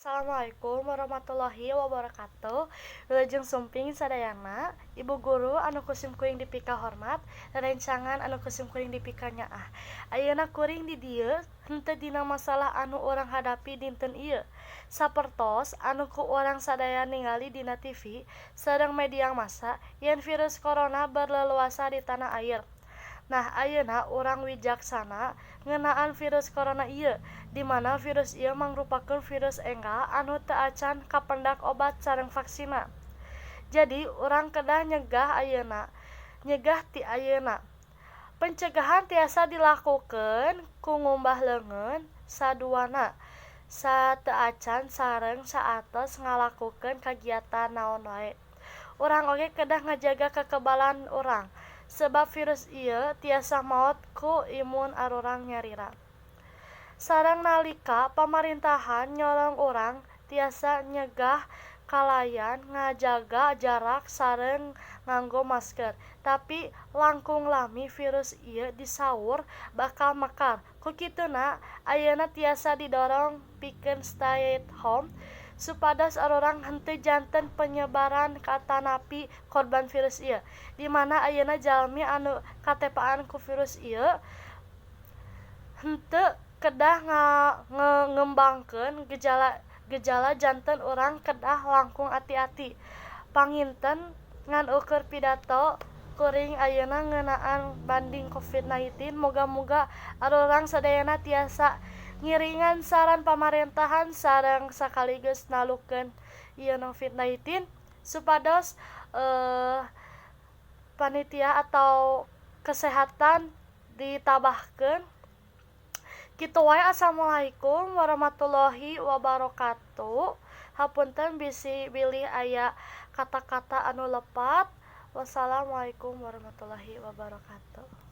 Assalamualaikum warahmatullahi wabarakatuh. Wilujeng sumping sadayana, Ibu guru anu ku simkuring dipikahormat, rerencangan anu ku simkuring dipikanyaah. Ayeuna kuring di dieu henteu dina masalah anu urang hadapi dinten ieu. Sapertos anu ku urang sadaya ningali dina TV sareng media massa yen virus corona berleluasa di tanah air. Nah, ayeuna urang wijaksana ngeunaan virus corona ieu, di mana virus ieu mangrupakeun virus enggal anu teu acan kapendak obat sareng vaksinna. Jadi urang kedah nyegah ayeuna, nyegah ti ayeuna. Pencegahan tiasa dilakukeun ku ngumbah leungeun saduana, sateuacan sareng saatos ngalakukeun kagiatan naon wae. Urang oge kedah ngajaga kekebalan urang, sebab virus ieu tiasa maot ku imun arurang nyalira. Sareng nalika pamarintahan nyorong urang tiasa nyegah kalayan ngajaga jarak sareng nganggo masker, tapi langkung lami virus ieu disaur bakal mekar. Ku kituna ayeuna tiasa didorong pikeun stay at home supados arurang henteu janten penyebaran atanapi korban virus ieu, di mana ayeuna jalmi anu katepaan ku virus ieu henteu kedah ngembangkeun gejala-gejala, janten urang kedah langkung ati-ati. Panginten ngan ukur pidato kuring ayeuna ngeunaan banding COVID-19. Moga-moga arurang sadayana tiasa ngiringan saran pamarentahan sareng sakaligus nalukeun ieu COVID-19 supados panitia atau kesehatan ditabahkeun. Kitu wae, assalamualaikum warahmatullahi wabarakatuh. Hapunten bisi bilih aya kata-kata anu lepat. Wassalamualaikum warahmatullahi wabarakatuh.